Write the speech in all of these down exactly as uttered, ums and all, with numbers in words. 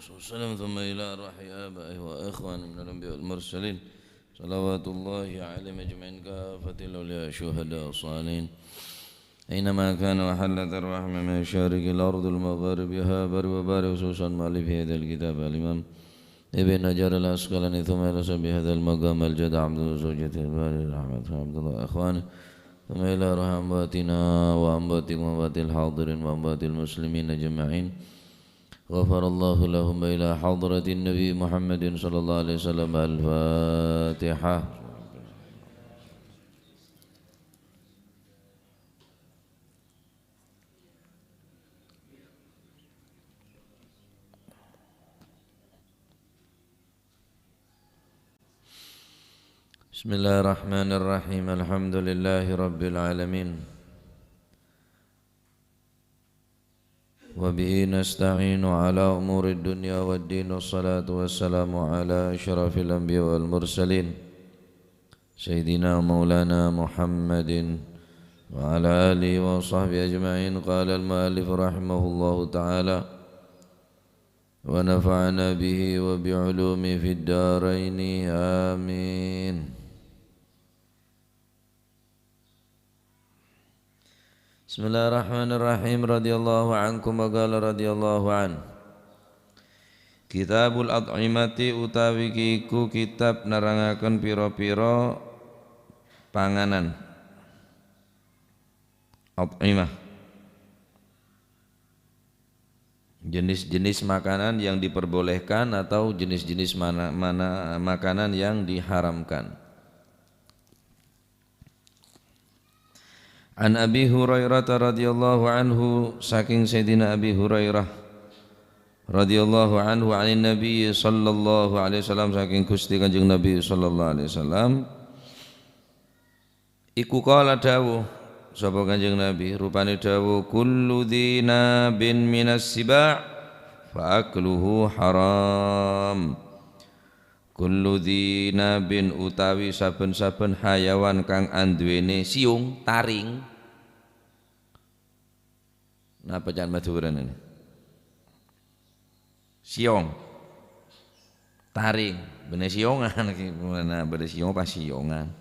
وسلم، ثم إلى أرواح آبائه وإخوانه من الأنبياء والمرسلين، صلوات الله عليهم أجمعين، كافة الأولياء الشهداء الصالحين، أينما كانوا وحلت أرواحهم من مشارق الأرض ومغاربها، بر وبار، خصوصا مؤلف هذا الكتاب الإمام ابن حجر العسقلاني، ثم إلى صاحب هذا المقام الجد عبد الله وزوجته الباري رحمة عبد الله وإخوانه، ثم إلى أرواح أمواتنا وأمواتكم وأموات الحاضرين وأموات المسلمين أجمعين. غفر الله لهم، وإلى حضرة النبي محمد صلى الله عليه وسلم. الفاتحة. بسم الله الرحمن الرحيم. الحمد لله رب العالمين. وبه نستعين على أمور الدنيا والدين، والصلاة والسلام على أشرف الأنبياء والمرسلين، سيدنا مولانا محمد وعلى آله وصحبه أجمعين. قال المؤلف رحمه الله تعالى، ونفعنا به وبعلومه في الدارين، آمين. Bismillahirrahmanirrahim. Radhiyallahu ankum wa qala radhiyallahu an. Kitabul At'imati utawi iku kitab nerangaken pira-pira panganan. At'imah. Jenis-jenis makanan yang diperbolehkan atau jenis-jenis mana, mana, makanan yang diharamkan. An Abi Hurairah radhiyallahu anhu, saking Sayyidina Abi Hurairah radhiyallahu anhu, anin Nabi sallallahu alaihi wasallam, saking Gusti Kanjeng Nabi sallallahu alaihi wasallam, iku qala dawuh sapa Kanjeng Nabi, rupane dawuh, "Kullu dzi nabin minas siba' fa akluhu haram." Kullu dzi nabin utawi saben-saben hayawan kang anduwene siyong, taring. Napa ca'an Madhurana ini? Siyong. Taring. Benne siyongan iki. Mana benne siyong pas siyongan.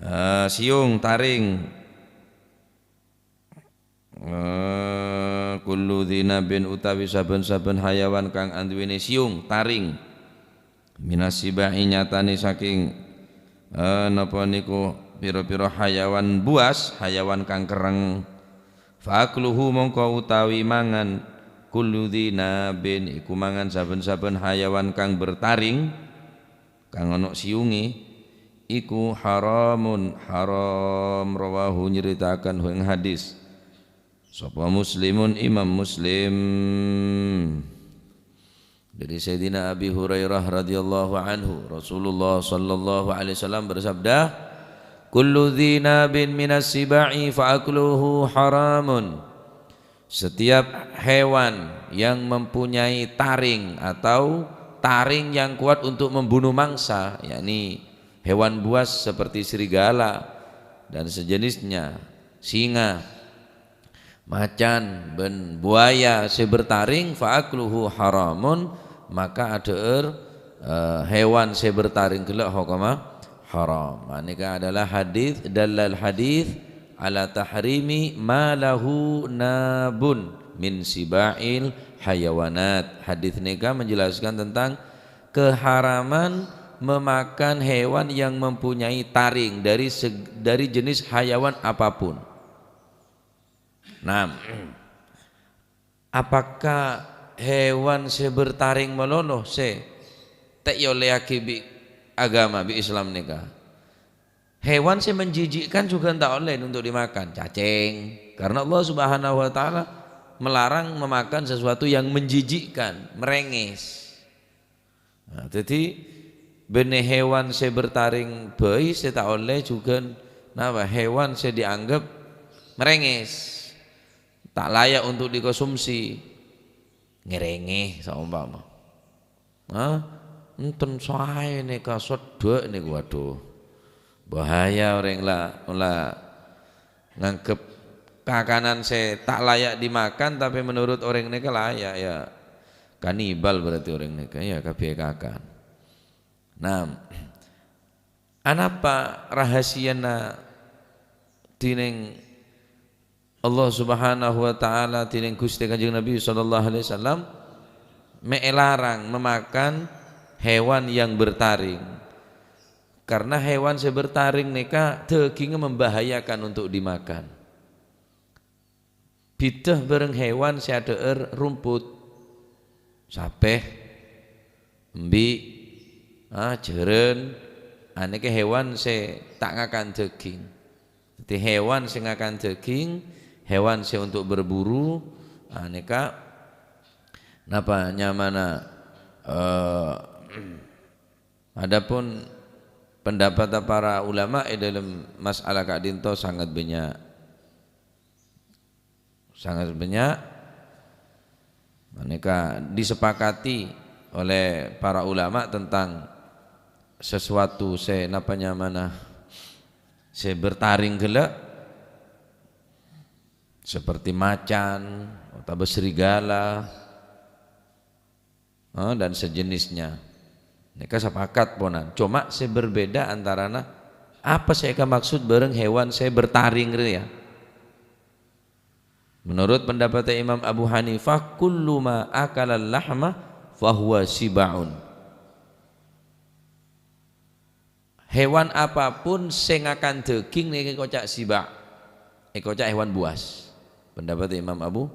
Eh, siyong, taring. Eh, kullu dzi nabin utawi saben-saben hayawan kang anduwene siyong, taring. Minas siba'i nyatane saking, eh, napa niku pira-pira hayawan buas, hayawan kang kerreng. Fa akluhu mongko utawi mangan kullu dzi nabin iku mangan saben-saben hayawan kang bertaring, kang ana siyunge, iku haramun, haram. Rawahu nyritakaken ing hadis sapa Muslimun, Imam Muslim. Dari Sayyidina Abi Hurairah radhiyallahu anhu, Rasulullah sallallahu alaihi wasallam bersabda, "Kullu dzi nabin minas siba'i fa akluhu haramun." Setiap hewan yang mempunyai taring atau taring yang kuat untuk membunuh mangsa, yakni hewan buas seperti serigala dan sejenisnya, singa, macan, ban buaya se bertaring, fa akluhu haramun, maka adha'ar, eh, hewan se bertaring gella' hokomma haram. Nah, neka adalah hadis, dalal hadis ala tahrimi ma lahu nabun min siba'il hayawanat. Hadis neka menjelaskan tentang keharaman memakan hewan yang mempunyai taring dari seg-, dari jenis hayawan apapun. Nah, apakah hewan se bertaring malolo se ta' eoleyagi bi' agama, bi' Islam neka? Hewan se menjijikkan juga ta' olle untuk dimakan, cacing. Karena Allah Subhanahu wa Ta'ala melarang memakan sesuatu yang menjijikkan, merengis. Nah, jadi benne hewan se bertaring bai se ta' olle juga, napa, hewan se dianggap merengis, tak layak untuk dikonsumsi, ngerenge, saumpama. Hah? Enten sae neka, sedek niku, waduh. Bahaya oreng la, la nganggep kakanan se tak layak dimakan, tapi menurut oreng neka layak, ya. Kanibal berarti orèng nèka, ya, kabbhi èkakan. Nah, anapa rahasiyana dhinèng Allah Subhanahu wa Ta'ala, dhinèng Ghustè Kanjeng Nabi sallallahu alaihi wasallam, mè' èlarang memakan hewan yang bertaring? Karena hewan sè bertaring nèka dhâghingngè membahayakan untuk dimakan. Bhidhâ bhâreng hewan sè adhâ'âr rumput, sapè, embi', ah, jhârân, anèka hewan sè ta' ngakan dhâghing. Dhâddhi, hewan sè ngakan dhâghing, hewan sè untuk berburu, anèka, napa nyamana, eh, adapun pendapat para ulama è dâlem masalah ka'dinto sangat bânnya'. Sangat bânnya'. Anèka disepakati oleh para ulama tentang sesuatu sè napa nyamana sè bertaring ghellâ', seperti macan otabâ serigala, eh, dan sejenisnya. Nèka sepakat ponan. Coma sè berbeda antarana apa sè èkamaksud bhâreng hewan sè bertaring rèya. Menurut pendapatnya Imam Abu Hanifah, "Kullu ma akalal lahma fahuwa sibaun." Hewan apapun sè ngakan dhâghing nèka èkoca' siba'. Èkoca' hewan buas. Pendapat Imam Abu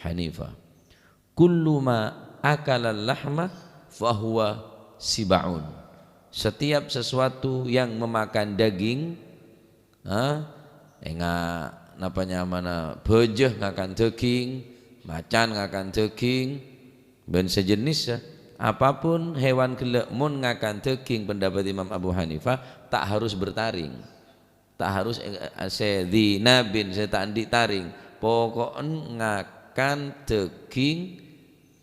Hanifah. "Kullu ma akalal lahma fahuwa sibaun." Setiap sesuatu yang memakan daging, ha, enga', napa nyamana, bâjâ ngakan dhâghing, macan ngakan dhâghing, bân sejenis, ya. Apapun hewan ghellâ' mon ngakan dhâghing, pendapat Imam Abu Hanifah, ta' harus bertaring. Ta' harus, eh, sè dhinabin, sè ta' andi' taring. Poko'en ngakan dhâghing,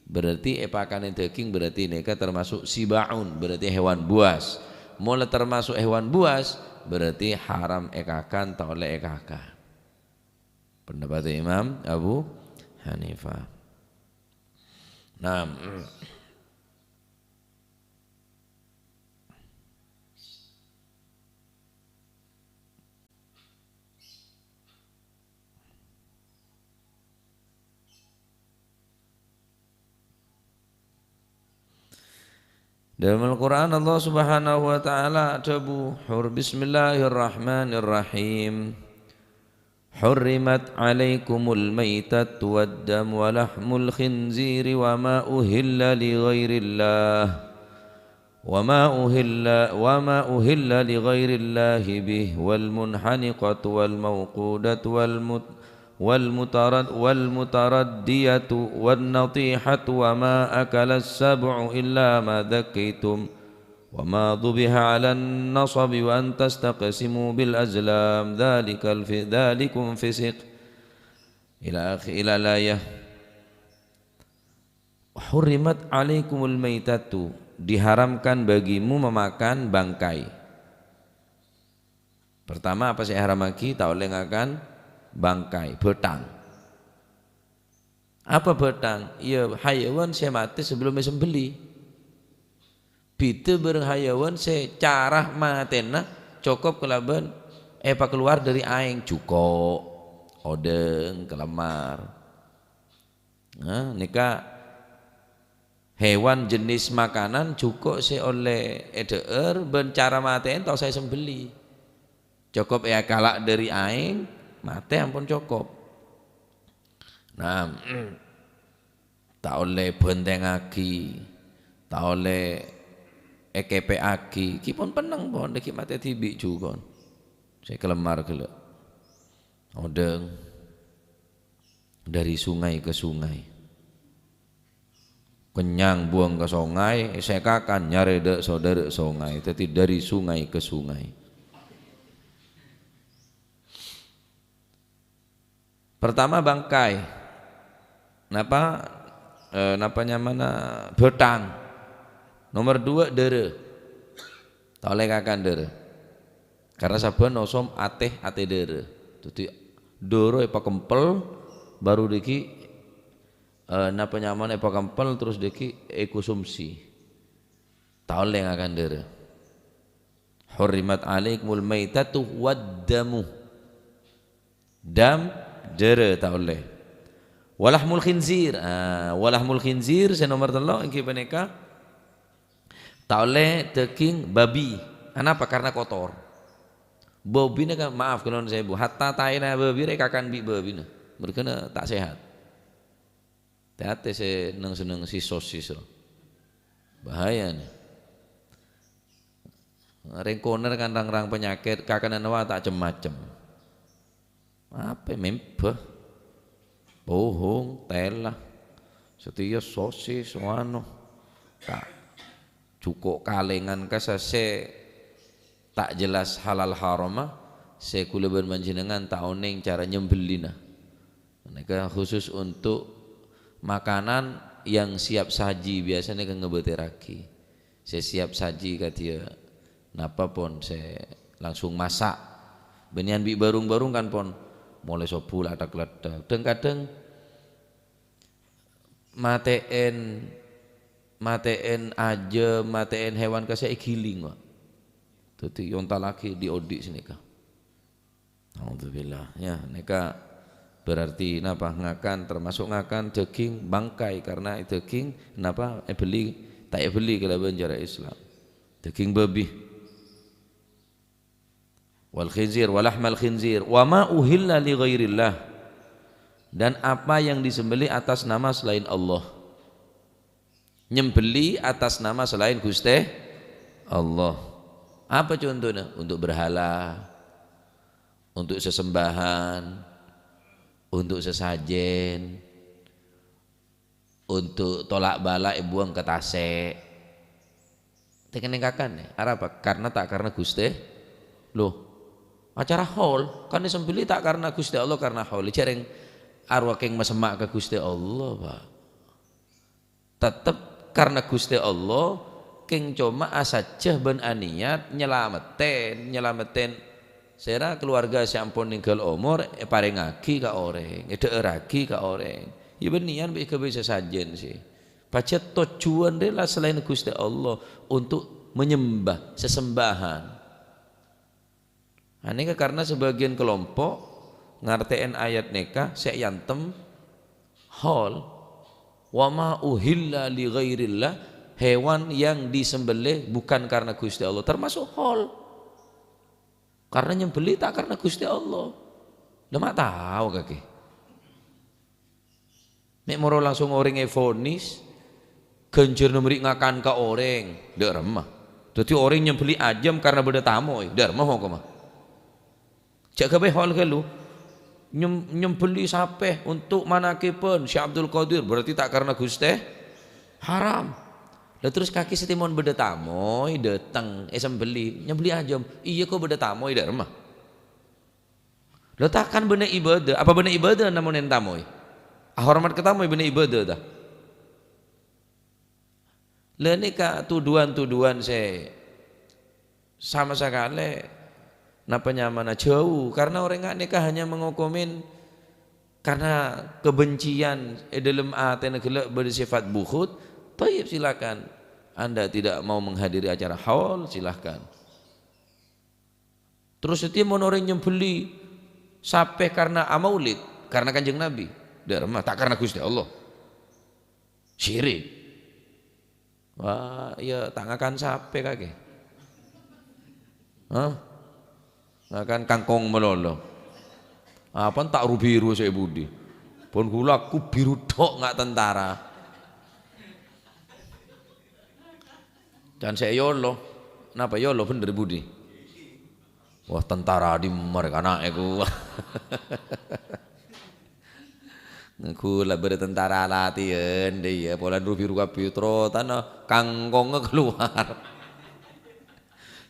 berarti èpakanè dhâghing, berarti nèka termasuk sibaun, berarti hewan buas. Mon la termasuk hewan buas, berarti haram èkakan, ta' ollè èkakan. Pendapat Imam Abu Hanifah. Nah, Dâlem Al-Qur'an Allah Subhanahu wa Ta'ala adhâbu, hur-, Bismillahirrahmanirrahim. "Hurrimat 'alaikumul maitatu wad-damu wa lahmul khinziri wa ma uhilla li ghairillah." Wa ma uhilla, wa ma uhilla li ghairillahi bih, wal munhaniqatu wal mauqudatu wal mut-, wal mutarad-, wal mutaraddiyatu wan natihatu wa ma akalas sab'u illa ma dhakkaitum, wa ma dhubiha 'alan nasabi wa an tastaqsimu bil azlam, dzalikal fi-, dzalikum fisq. Ila akhi-, ila layah. "Hurrimat 'alaikumul maitatu," diharamkan bagimu memakan bangkai. Pertama, apa sè èharammaghi? Ta' ollè ngakan bangkai, bhâthang. Apa bhâthang? Iyâ, hayawan sè matè sebelum èsembelli. Bhidhâ bhâreng hayawan sè cara matèna cokop kalabân èpakalowar dâri aèng, jhuko', odâng, kalemmar. Nah, nèka hewan jenis makanan jhuko' sè ollè èdhâ'âr bân cara matè'èn ta' osa èsembelli. Cokop èkala' dâri aèng, matè ampon cokop. Nah, ta' ollè bhântèngngaghi, ta' ollè èkèpè'aghi, ghi pon pennèng pon, dâgghi' matè dhibi' jhuko'. Sè kalemmar ghellâ'. Odâng. Dari sungai ke sungai. Kenyang buang ke sungai, sè kakan nyarè dâ'-, so-, dârâ' sungai. Dhâddhi dari sungai ke sungai. Pertama bangkai. Napa, eh, napa nyamana bhâthang. Nomor dua dârâ. Ta' ollè kakan dârâ. Karena sabbhân nosom atè, atè dârâ. Dhâddhi dârâ èpakempel, baru dâgghi' Eh, napa nyamana èpakempel terros dhâggi' èkonsumsi. Ta' ollè ngakan dârâ. "Hurrimat 'alaikumul maitatu waddamu." Dam, dârâ ta' ollè. "Walahmul khinzir." Ah, walahmul khinzir sè nomer tello' èngghi panèka ta' ollè dhâging babi. Anapa? Karena kotor. Babina kan, maaf, kulon sewu, hatta taèna babi rè èkakan bi' babina. Mergana ta' sehat. Tè-atè sè neng-senneng si sosis, ro. Bahaya, nè. Rèng koner kan rang-rang panyakèt, kakananna wa ta' cem-macem. Apa, membâ, pohong, tèla, satèya sosis, wano. Ta' jhuko' kalèngan ka sè ta' jelas halal harama, sè kulâ bân panjhennengngan ta' onèng cara nyembellina. Nèka khusus untuk makanan yang siap saji, biasanya kan ngebetèraghi. Sè siap saji kadhiyâ napa pon sè langsung masak. Bânnèyan bi' bârung-bârung kan pon molaè sobbhu la thèk-lèthèk. Dhâng-kadhâng matè'èn, matè'èn ajâm, matè'èn hèwan ka sè èghiling, Pak. Dhâddhi èontallaghi dhi'-odhi' sanèka. Naudzubillah. Ya, nèka berarti napa? Ngakan, termasuk ngakan daging bangkai, karena daging napa? Èbelli, ta' èbelli kalabân cara Islam. Daging babi. "Wal khinzir, wa lahmal khinzir, wa ma uhilla li ghairillah." Dan apa yang disembelih atas nama selain Allah. Nyembelih atas nama selain Ghustè Allah. Apa contohnya? Untuk berhala, untuk sesembahan, untuk sesajen, untuk tolak bala èbuwâng ka tasè'. Tèkènèng kakan, arapa? Karena ta' karena Ghustè. Loh, acara haul, kan èsembelih ta' karena Ghustè Allah, karena haul. Jhâreng arowa kèng masemma' ka Ghustè Allah, Pak. Tettep karena Ghustè Allah, kèng coma asajjhâ bân aniat nyalamettèn, nyalamettèn sèra keluarga sè ampon nèngghâl omor èparèngaghi ka orèng, èdhâ'ârraghi ka orèng. Iyâ bânnèyan bi' èghâbây sasajân sè. Pajhât tojjhuwân rè la salaèn Ghustè Allah untuk menyembah, sesembahan. Anèka karena sebagian kelompok ngartè'èn ayat nèka sè èantem haul. "Wa ma uhilla li ghairillah," hewan yang disembelih bukan karena Ghustè Allah, termasuk haul. Karena nyembelih ta' karena Ghustè Allah. Lah, ma' tao kakè. Mè' moro langsung orèng èvonis, ghânjhârânna mèrè ngakan ka orèng, dâ' remma. Dhâddhi orèng nyembelih ajâm karena bâdâ tamoy, dâ' remma hokomma. Jhâ' ghâbây hal ghâllu. Nyem-, nyembelih sapè untuk manakiban Syekh Abdul Qadir, berarti ta' karena Ghustè, haram. Lah terros kakè satèya mon bâdâ tamoy dâteng, èsembelih, nyembelih ajâm. Iyâ ko' bâdâ tamoy, dâ' remma. Lho, ta' kan bânnè ibadah? Apa bânnè ibadah namong èntamoy? Ahormat ka tamoy bânnè ibadah, ta? Lha, nèka tuduhan-tuduhan sè sama sakalè napa nyamana jhâu, karena orèng nèka hanya mengokomin karena kebencian è dâlem atèna ghellâ' bâdâ sifat buhut. Thayyib, silakan. Anda tidak mau menghadiri acara haul, silakan. Terros satèya mon orèng nyembelih sapè karena amaulid, karena Kanjeng Nabi. Dâ' remma, ta' karena Ghustè Allah. Syirik. Wah, iyâ ta' ngakan sapè kakè. Hah? Ngakan kangkong malolo. Apa ta' ru-biru sè è budi? Pon ghulâ aku biru thok nga' tentara. Can sè yolo. Napa yolo bhender budi? Wah, tentara dimma rè kana'è ku. Ghulâ bâdâ tentara latihan, dâ' iyâ, polana ru-biru kabbhi, trotana kangkongnga kalowar.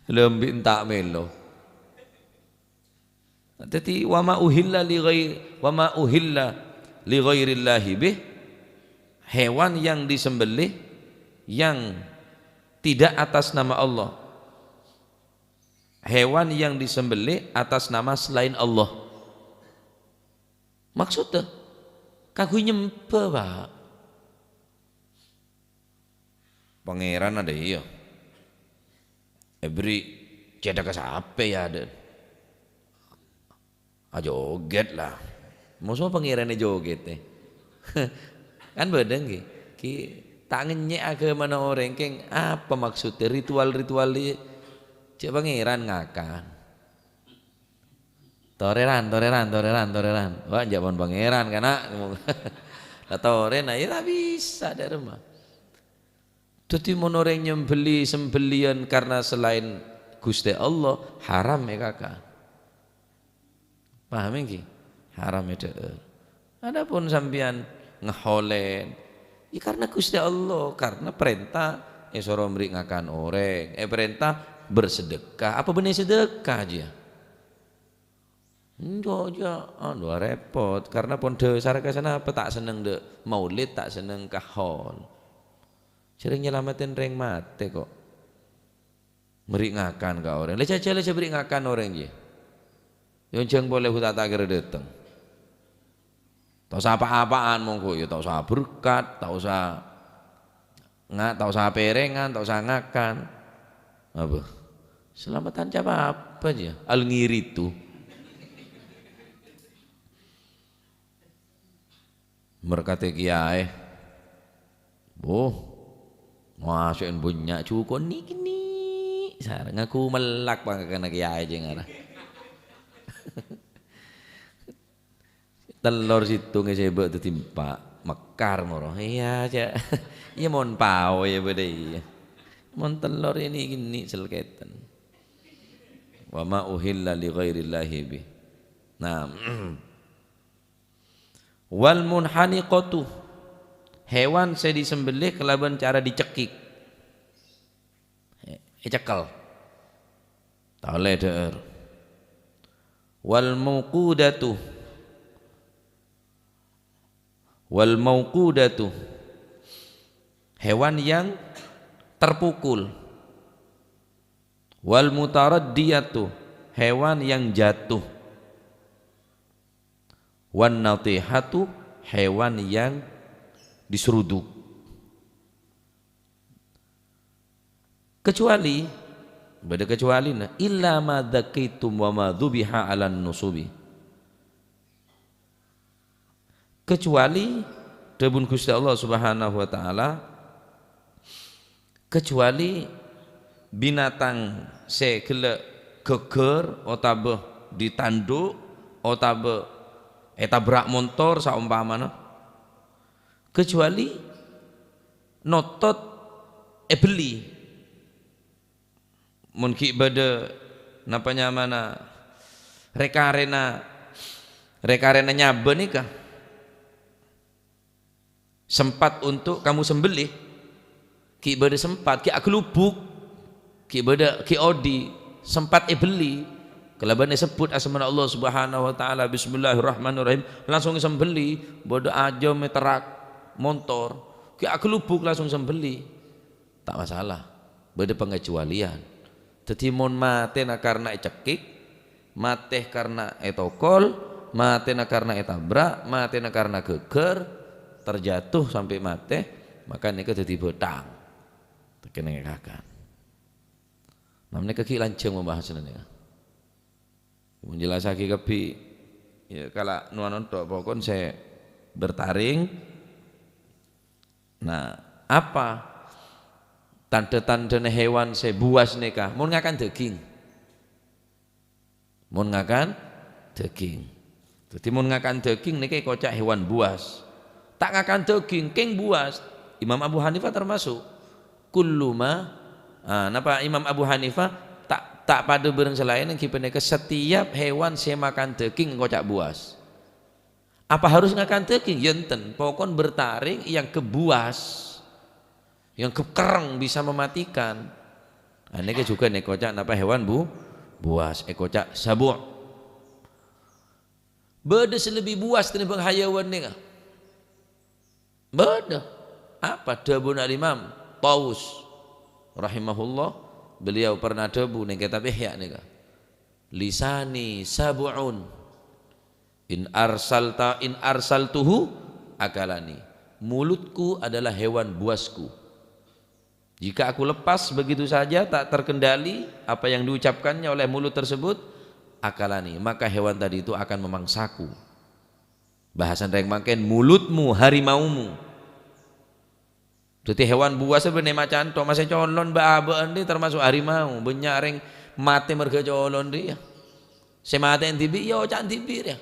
Lambina ta' mèlo. Dhâddhi, "Wa ma uhilla li ghai-, wa ma uhilla li ghairillahi bih," hewan yang disembelih yang tidak atas nama Allah. Hewan yang disembelih atas nama selain Allah. Maksudnya, kaangghuy nyembâ, Pak. Pangèran adâ' iyâ. Èberri' cèthagghâ sapè iyâ adâ'. Ajoghet la. Moso pangèran èjoghetè. Kan bâdâ ngghi. Ki ta' ngènyè' aghâmana orèng, kèng apa maksoddhâ ritual-ritual iyâ? Jhâ' pangèran ngakan. Torèran, torèran, torèran, torèran. Wah, jhâ' mon pangèran, kana'. La torèna, iyâ ta' bisa, dâ' remma. Dhâddhi, mon orèng nyembelli sembellian karna salaèn Ghustè Allah, haram èkakan. Paham ènggi? Haram èdhâ'âr. Adapun sampèyan ngaholèn, iyâ karna Ghustè Allah, karna parènta èsoro mèrri' ngakan orèng, èparènta bersedekah. Apa bânnè sedekah jiyâ? Enjâ', jâ', anu, repot. Karna pon dhâsarra ka sanapa ta' senneng dâ' maulid, ta' senneng ka hol. Sèrèng nyalameddhi rèng matè, kok. Mèrri' ngakan ka orèng. Lè jhâjhâ lè jhâ' mèrri' ngakan orèng, jiyâ. Yonjhâng polè hu ta' ta' kèra dâteng. Ta' osa apa-apaan, mongghu, iyâ, ta' osa berkat, ta' osa nga-, ta' osa pèrèngan, ta' osa ngakan. Apa? Salameddhân apa-apa, jiyâ. Al-ngiritu. Merkatè kèyaè. Boh, masè'en bânnya' jhuko' nè'-kènè'. Sarè ngaku mellak pangakana kèyaè jiyâ ngara. Tellor sèttong èsèba' dhâddhi empa'. Mekar moro. Iyâ, jhâ'. Iyâ, mon pao, iyâ, bâdâ, iyâ. Mon tellor iyâ nè'-kènè' sèlkèdhân. "Wa ma uhilla li ghairillahi bih." Nah, "Wal munhaniqatu," hèwan sè disembelih kalabân cara dicekkik. È-, ècekkel. Ta' ollè dhâ'âr. "Wal mauqudatu," "wal mauqudatu," hewan yang terpukul. "Wal mutaraddiyatu," hewan yang jatuh. "Wan natihatu," hewan yang diseruduk. Kecuali, bâdâ kecualina, "illa ma dzakaitum wa ma dzubiha 'alan nusubi." Kecuali, dhâbuna Ghustè Allah Subhanahu wa Ta'ala, kecuali binatang sè ghellâ' ghâggâr otabâ ditandhuk otabâ ètabrak montor saompamana, kecuali notot èbelli. Mon ghi' bâdâ, napa nyamana, rè-karèna, rè-karèna nyabâ nèka sempat untuk kamu sembelih, ghi' bâdâ sempat, ghi' aghâlubuk, ghi' bâdâ, ghi' odi', sempat èbelli, kalabân èsebbhut asmana Allah Subhanahu wa Ta'ala, "Bismillahirrahmanirrahim," langsung èsembelli, bâdâ ajâm è terrak, montor, ghi' aghâlubuk langsung sembelli. Ta' masalah. Bâdâ pangecualian. Dhâddhi, mon matèna karna ècekkik, matè karna ètokol, matèna karna ètabrak, matèna karna ghâggâr, terjatuh sampè' matè, maka nèka dhâddhi bhâthang. Tekennengngè kakan. Nah, nèka ghi' lanjhâng pambahasana nèka. Mon jelasaghi kabbhi, ya, kala' nowana tok, pokon sè bertaring. Nah, apa tandhâ-tandhâna hewan sè buwas nèka? Mon ngakan dhâging. Mon ngakan dhâging. Dhâddhi, mon ngakan dhâging nèka èkoca' hewan buwas. Ta' ngakan dhâging, kèng buwas. Imam Abu Hanifah termasuk. Kullu ma, ah, napa Imam Abu Hanifah ta', ta' padâ bhâreng sè laèn, ènggi panèka setiap hewan sè makan dhâging èkoca' buwas. Apa harus ngakan dhâging? Ya enten, pokon bertaring yang kebuas, yang kekereng bisa mematikan. Nah, nèka jhughân èkoca' napa hewan bu-, buwas, èkoca' sabu'. Bâdâ sè lebbi buwas tènèmbhâng hayawan nèka? Bâdâ. Apa dhâbuna Al-Imam Taus rahimahullah? Beliau pernah dhâbu neng kitab Ihya nèka, "Lisani sab'un, in arsalta, in arsaltuhu akalani." Mulutku adalah hewan buasku. Jika aku lepas begitu saja, tak terkendali apa yang diucapkannya oleh mulut tersebut, akalani, maka hewan tadi itu akan memangsaku. Bahasan rèng mangkèn, mulutmu harimaumu. Dhâddhi hewan buas bânnè macan tok, masè colon bâ'-abâ'ân rè termasuk harimau. Bânnya' rèng matè merghâ colon rè, ya. Sè matè dhibi', ya oca' dhibi' rè.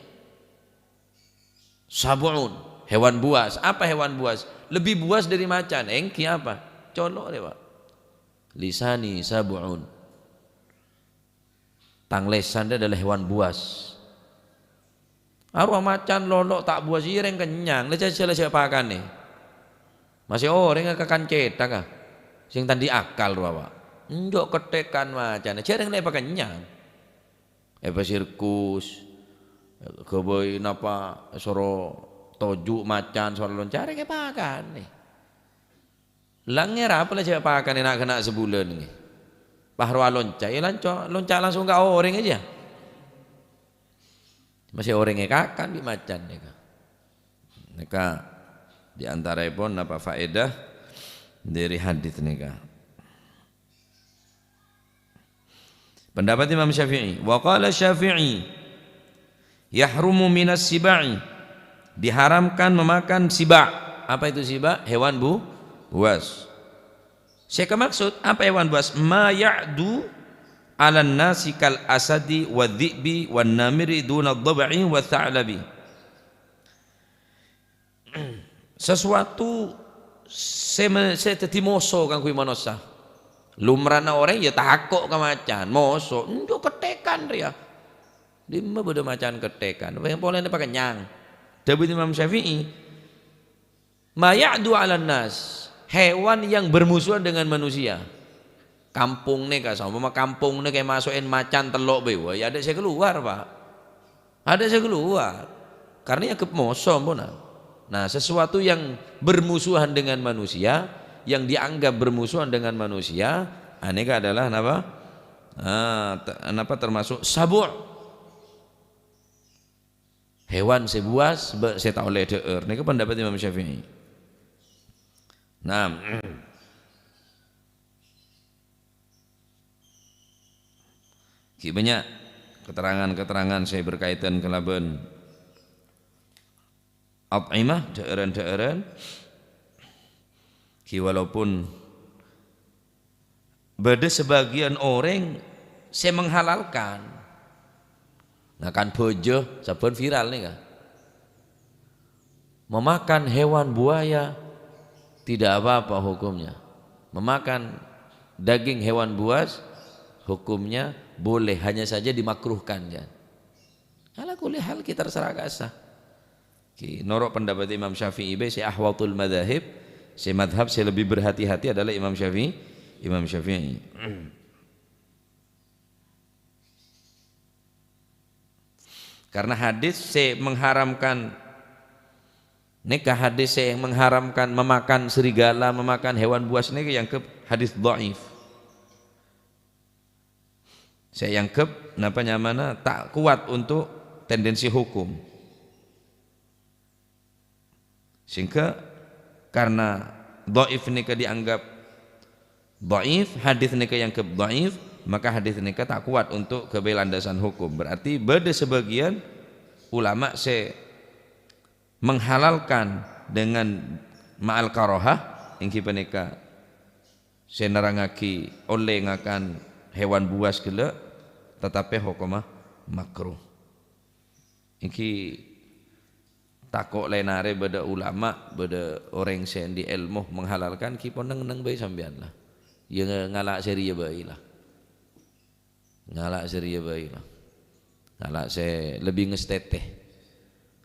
Sab'un, hewan buas. Apa hewan buas? Lebih buas dari macan. Èngghi apa? Colo' rè, Pak. Lisani sab'un. Tang lèsan rè adalah hewan buas. Arowa macan, lolo' ta' buas, iyâ rèng kennyang. La jhâ-, jhâ-, la jhâ' pakanè. Masè orèng akakan cèthak, ah. Sèng ta' andi' akal rowa, Pak. Enjâ' kèthèkan macan. Jhâ' rèng la èpakennyang. Èpasirkus, ghâbây napa, soro toju' macan, soro lonca', rèng èpakanè. La ngèra apa la jhâ' pakanè na'-kana' sabulân, ngghi. Pas rowa lonca', ya lanco-, lonca' langsung ka orèng, ya. Masè orèng èkakan bi' macan, nèka. Nèka di antaraèpon napa faèdah dhâri hadits nèka. Pendapat Imam Syafi'i. Wa qala Syafi'i, "Yahrumu minas siba'i." Diharamkan memakan siba'. Apa itu siba'? Hewan bu-, buas. Sè kamaksud apa hewan buas? "Ma ya'du 'alan nasi kal asadi wa dhi'bi wan namiri duna dhaba'i wa tha'labi." Sesuatu sè me-, sè dhâddhi moso kaangghuy manossa. Lumrana orèng ya tako' ka macan, moso, enjâ' kèthèkan rèya. Dimma bâdâ macan kèthèkan, polana pakennyang. Dhâbuna Imam Syafi'i, "Ma ya'du 'alan nas," hewan yang bermusuhan dengan manusia. Kampong nèka, saompama kampong nèka èmaso'è macan tello' bhâi, wah, ya adâ' sè kalowar, Pak. Adâ' sè kalowar. Karena èangghep moso, ampon. Nah, sesuatu yang bermusuhan dengan manusia, yang dianggap bermusuhan dengan manusia, anèka adalah napa? Ah, te-, napa, termasuk sabu'. Hewan sè buas, bâ-, sè ta' ollè dhâ'âr. Nèka pendapat Imam Syafi'i. Nah, ghi' bânnya' keterangan-keterangan sè berkaitan kalabân at'imah, dhâ'ârân-dhâ'ârân. Ghi' walaupun bâdâ sabâgiyân orèng sè menghalalkan. Ngakan bâjâ, sabbhân viral nèka. Memakan hewan buaya tidak apa-apa hukumnya. Memakan daging hewan buas hukumnya boleh, hanya saja dimakruhkan, ya. Ala kulli hal, kita terserah ka essa. Ki, noro' pendapat Imam Syafi'i bhâi sè ahwatul madzahib, sè madhab sè lebih berhati-hati adalah Imam Syafi'i, Imam Syafi'i. Karena hadis sè mengharamkan, nèka hadis sè mengharamkan memakan serigala, memakan hewan buas nèka èangghep hadis dhaif. Sè èangghep napa nyamana ta' kowat untuk tendensi hukum. Sehingga karena dhaif nèka dianggap dhaif, hadis nèka èangghep dhaif, maka hadis nèka ta' kowat untuk ghâbây landasan hukum. Berarti bâdâ sabâgiyân ulama sè menghalalkan dengan ma'al karahah, ènggi panèka sè nerrangngaghi ollè ngakan hewan buas ghellâ', tatapè hokomma makruh. Ènggi tako' lè narè bâdâ ulama, bâdâ orèng sè andi' èlmo menghalalkan, ghi pon neng-enneng bhâi sampèyan la. Ya ngala' sè rèya bhâi la. Ngala' sè rèya bhâi la. Ngala' sè lebbi ngastètè.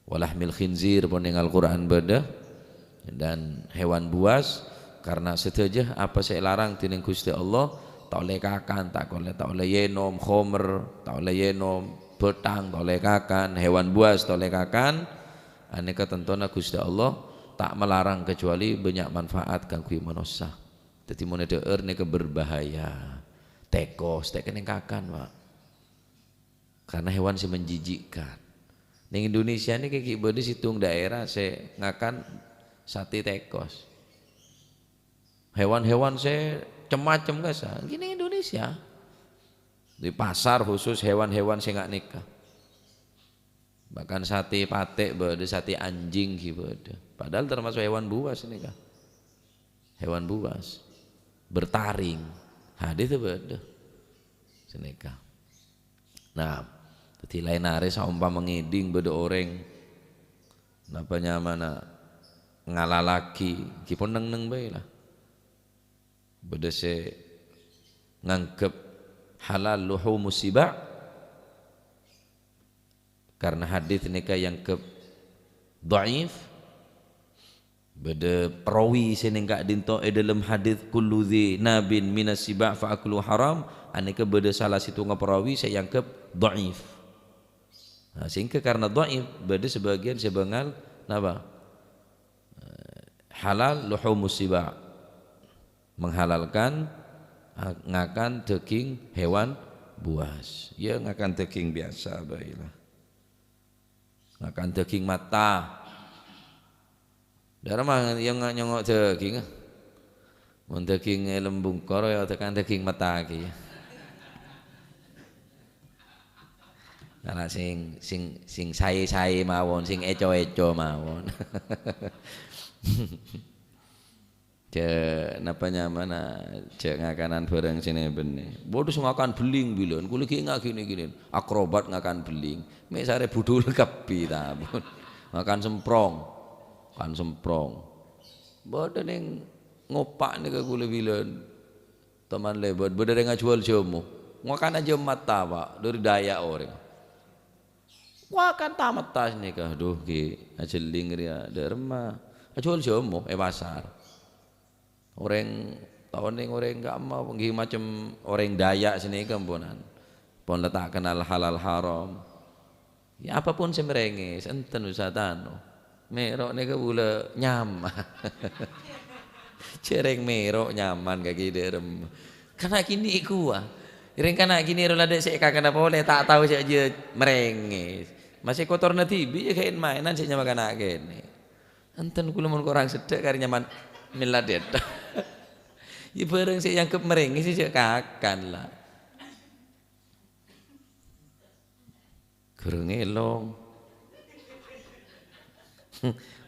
Walahmil khinzir pon neng Al-Qur'an bâdâ. Dan hewan buas, karena sadhâjâ apa sè èlarang dhinèng Ghustè Allah, ta' ollè kakan, ta' ollè, ta' ollè ènom, khomer, ta' ollè ènom, bhâthang, ta' ollè kakan, hewan buas, ta' ollè kakan, anèka tantona Ghustè Allah ta' malarang kecuali bânnya' manfaat kaangghuy manossa. Dhâddhi, mon èdhâ'âr nèka berbahaya. Tèkos, ta' kennèng kakan, Pak. Karena hewan sè menjijikkan. Neng Indonesia nèka ghi' bâdâ sèttong daerah sè ngakan satè tèkos. Hewan-hewan sè cem-macem kassa', ghi' neng Indonesia. Di pasar khusus hewan-hewan sè nga' nèka. Bahkan sate patè' bâdâ, sate anjing ghi' bâdâ. Padahal termasuk hewan buas nèka. Hewan buas. Bertaring. Hadis bâdâ. Sanèka. Nah, dhâddhi laèn arè saompama ngèdhing bâdâ orèng, napa nyamana, ngalalaghi, ghi pon neng-neng bhâi la. Bâdâ sè nganggep halal luhumus siba', karna hadis nèka èanggep dhaif. Bâdâ perawi sè neng ka'dinto è dâlem hadis, "Kullu dzi nabin minas siba' fa aklu haram." Anèka bâdâ sala sèttonga perawi sè èanggep dhaif. Nah, sehingga karna dhaif, bâdâ sebagian sè bângal napa? Eh, halal luhumus siba'. Menghalalkan, ah, ngakan daging hewan buas. Ya, ngakan daging biasa bhâi la. Ngakan daging mata. Dâ'ramma yang nyongngo' daging, ah. Mon daging èlem bungkor, ya tekan daging mata ghi, ya. Karena sing, sing, sing saè-saè mawon, sing èco-èco mawon. Jhâ' napa nyamana, jhâ' ngakanan bhârâng sè nè-bânnè. Bâdâ sè ngakan bhelling bilân, kulâ ghi' nga' ghi' nè-ghi' nè. Akrobat ngakan bhelling. Mè' sarè budhul kabbhi, ta, pon. Ngakan semprong. Ngakan semprong. Bâdâ neng ngopa' nèka kulâ bilân. Toman lèbât, bâdâ rèng ajhuwâl jhâmo. Ngakan ajhâ' mata, Pak. Dâri Dayak orèng. Wah, kan tamettas nèka, aduh, ghi' ajhelling rèya, dâ'ramma. Ajhuwâl jhâmo è pasar. Orèng, ta' onèng orèng ka'emma, ghi' macem orèng Dayak sanèka, amponan. Pon la ta' kennal halal haram. Ya, apapun sè mèrèngès, enten usah tano. Mèro' nèka bulâ nyaman. Jhâ' rèng mèro' nyaman ka ghi' dâ'ramma. Kana' kènè' kowa. Rèng kana' kènè' ro la dâ' sè èkakanna polè, ta' tao sè ajhâ' mèrèngès. Masè kotorna dhibi' ya ghâ'en-maènan sè nyama kana' kènè'. Enten kulâ mon korang seddhâ' karè nyaman mèlla dhetta'. Ya bhârâng sè èanggep mèrèngès sè jhâ' kakan la. Ghârâng èlong.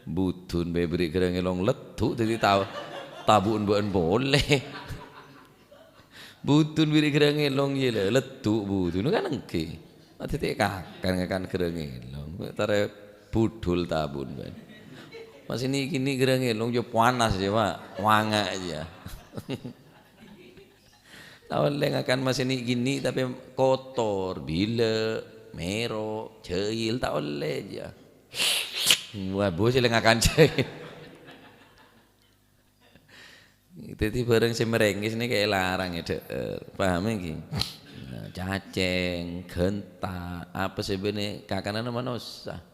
Budun bâi bâri' ghârâng èlong leddhu' dhâddhi ta-, tabu'en bâ'en polè. Budun bâri' ghârâng èlong, iyâ la, leddhu' budun kan ènggi. Dhâddhi ta' kakan ngakan ghârâng èlong. Tarè budhul tabu'en bâ'en. Masè nè'-kènè' ghârâng èlong jhâ' panas jhâ', Pak. Wanga' jhâ'. Ta' ollè ngakan masè nè'-kènè' tapè kotor, bilâ', mèro', jhâil, ta' ollè jhâ'. Wah, bu sè lè ngakan jhâil. Dhâddhi bhârâng sè mèrèngès nèka èlarang è dhâ'âr. Paham ènggi? Nah, cacèng, ghânta', apa sè bânnè kakananna manossa.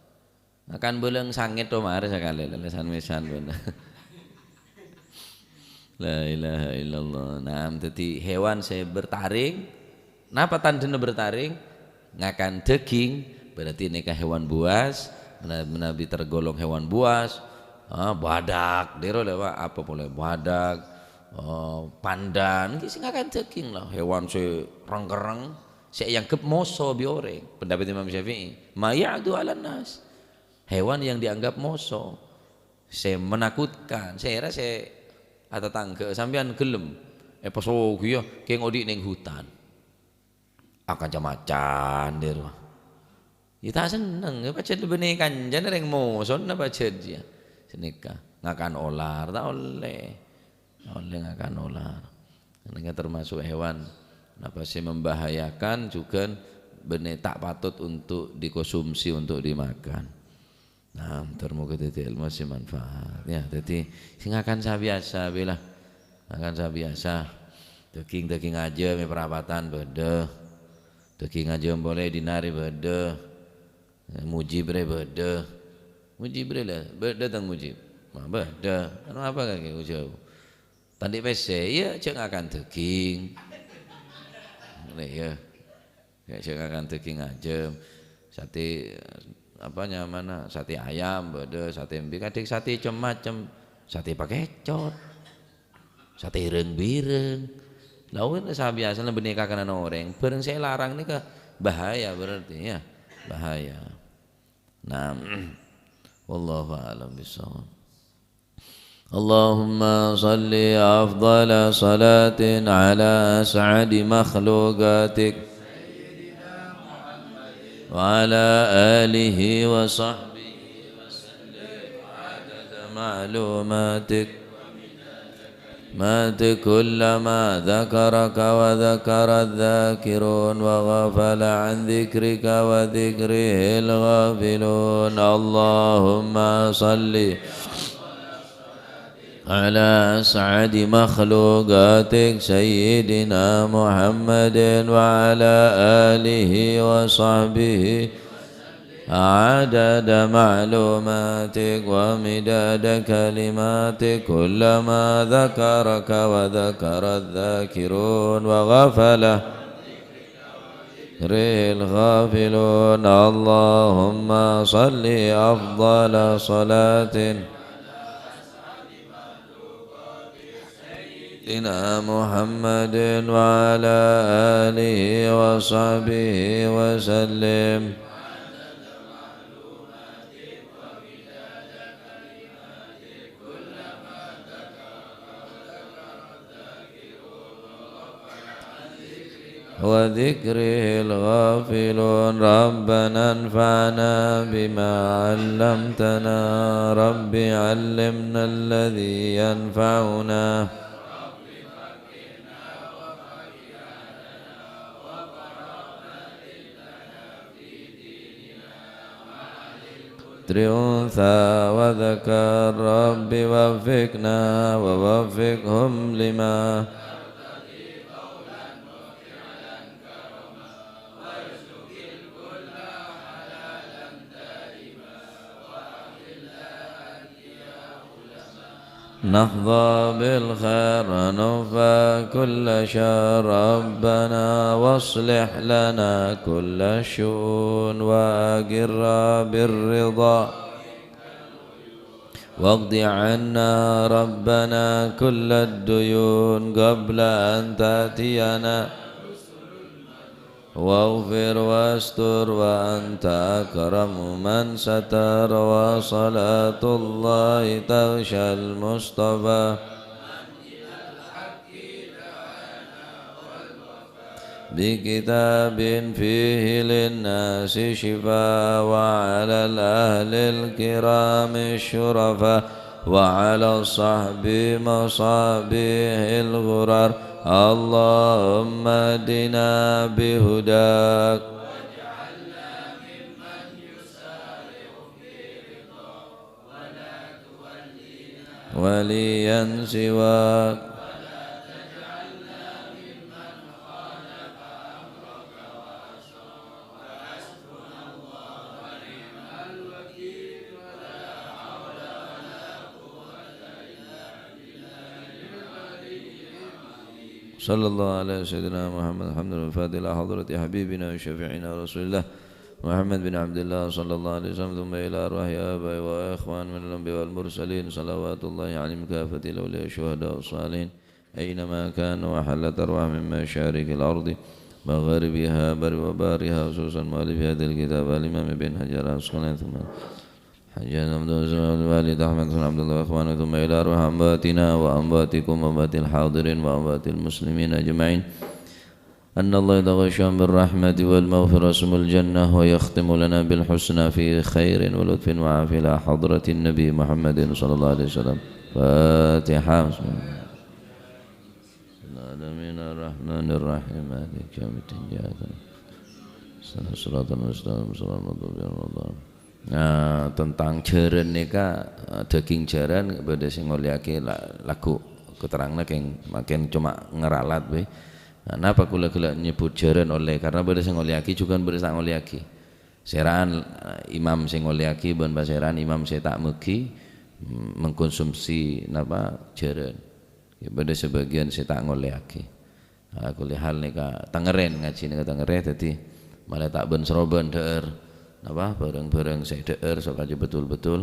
Ngakan bâlâng sangèt to marè sakalè, lèsan-mèsan bân. La ilaha illallah. Nah, dhâddhi hewan sè bertaring, napa tandhâna bertaring? Ngakan daging, berarti nèka hewan buas, mena-, menabi tergolong hewan buas. Ah, badak, dero lewat apa polè? Badak, oh, pandan, nèka sè ngakan daging la. Hewan sè reng-kerreng, sè èanggep moso bi' orèng. Pendapat Imam Syafi'i, "Ma ya'du 'alan nas." Hewan yang dianggap moso, sè menakutkan, sèra sè atatangghâ sampèyan ghellem èpasogi ya, kèng odi' neng hutan. Akaca-macan, dero. Ya ta' senneng, ya pajhât bânnè kancana rèng mosona pajhât ya. Sanèka, ngakan olar, ta' ollè. Ollè ngakan olar. Nèka termasuk hewan, napa sè membahayakan, jhughân bânnè ta' patut untuk dikonsumsi, untuk dimakan. Nah, moghâ-moghâ dhâddhi èlmo sè manfaat. Ya, dhâddhi sè ngakan sè biyasa bhâi la. Ngakan sè biyasa. Daging-daging ajâm è parapatan bâdâ. Daging ajâm polè dinarè bâdâ. Mujib rè bâdâ. Mujib rè la, bâdâ tang mujib. Ma bâdâ. Anu apa kakè ujâ? Tandhi' pèssè, iyâ, jhâ' ngakan daging. Ngènè, iyâ. Jhâ' ngakan daging ajâm. Satè, apa nyamana, satè ayam, bâdâ, satè embi', kadhing satè cem-macem. Satè pakècot. Satèrèng-bhirèng. Lah, wèn sabiasana bânnè kakanan orèng, bârâng sè èlarang nèka bahaya berarti, ya. Bahaya. Nah, wallahu a'lam bishawab. اللهم صل أفضل صلاة على أسعد مخلوقاتك وعلى آله وصحبه وسلم عدد معلوماتك. مات كلما ذكرك وذكر الذاكرون وغفل عن ذكرك وذكره الغافلون. اللهم صل على أسعد مخلوقاتك سيدنا محمد وعلى آله وصحبه عدد معلوماتك ومداد كلماتك، كلما ذكرك وذكر الذاكرون وغفل ذكره الغافلون. اللهم صل أفضل صلاة سيدنا محمد وعلى آله وصحبه وسلم. وذكره الغافلون. ربنا انفعنا بما علمتنا. رب علمنا الذي ينفعنا. ذكر أنثى وذكر، رب وفقنا ووفقهم لما نحظى بالخير ونكفى كل شر. ربنا واصلح لنا كل الشؤون وأقرنا بالرضا. واقض عنا ربنا كل الديون قبل أن تأتينا. واغفر واستر وأنت أكرم من ستر، وصلاة الله تغشى المصطفى بكتاب فيه للناس شفاء، وعلى الأهل الكرام الشرفاء، وعلى الصحب مصابيح الغرر. اللهم اهدنا بهداك وليا سواك. صلى الله على سيدنا محمد. الحمد لله. الفاتحة إلى حضرة حبيبنا وشفيعنا رسول الله محمد بن عبد الله صلى الله عليه وسلم، ثم إلى أرواح آبائي وإخوان من الأنبياء والمرسلين، صلوات الله عليهم كافة، الأولياء، الشهداء، الصالحين، أينما كانوا وحلت أرواحهم من مشارق الأرض مغاربها بر وبحرها، خصوصا مؤلف هذا الكتاب الإمام ابن حجر العسقلاني، ثم حجاج بن منصور، الوالد أحمد بن عبد الله وإخوانه، ثم إلى أرواح أمواتنا وأمواتكم وأموات الحاضرين وأموات المسلمين أجمعين. أن الله يتغشاهم بالرحمة والمغفرة ثم الجنة، ويختم لنا بالحسنى في خير ولطف وعافية إلى حضرة النبي محمد صلى الله عليه وسلم. فاتحة. بسم الله. العالمين الرحمن الرحيم مالك يوم الدين إياك نعبد. صراط المستقيم صراط المغضوب عليهم ولا الضالين. Nah, tentang jhârân nèka, eh, dhâging jhârân bâdâ sè ngolèyaghi la-, lagghu' keteranganna kèng, mangkèn coma ngaralat bhâi. Nah, napa kaulâ ghellâ' nyebbhut jhârân ollè? Karena bâdâ sè ngolèyaghi, jhughân bâdâ sè ta' ngolèyaghi. Sèra'an, eh, imam sè ngolèyaghi bân pasèra'an imam sè ta' mèghi, mm, mengkonsumsi napa jhârân. Ya, bâdâ sabâgiyân sè ta' ngolèyaghi. Ala kulli hal nèka tangèrrè, ngajhi nèka tangèrrè, dhâddhi malè ta' bân-sarobân dhâ'âr, napa, bhârâng-bhârâng sè dhâ'âr, sokajâ betul-betul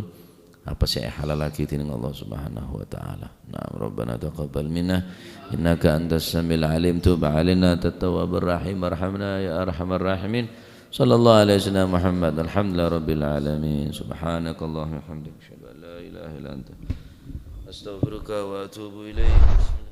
apa sè èhalallaghi dèning Allah Subhanahu wa Ta'ala. Na'am, Rabbana taqabbal minna innaka antas samiul alim, tub alaina antat tawwabur rahim, warhamna ya arhamar rahimin. Sallallahu alaihi wasallam Muhammad. Alhamdulillah rabbil alamin. Subhanakallahumma wa bihamdika, asyhadu an la ilaha illa anta, astaghfiruka wa atubu ilaik.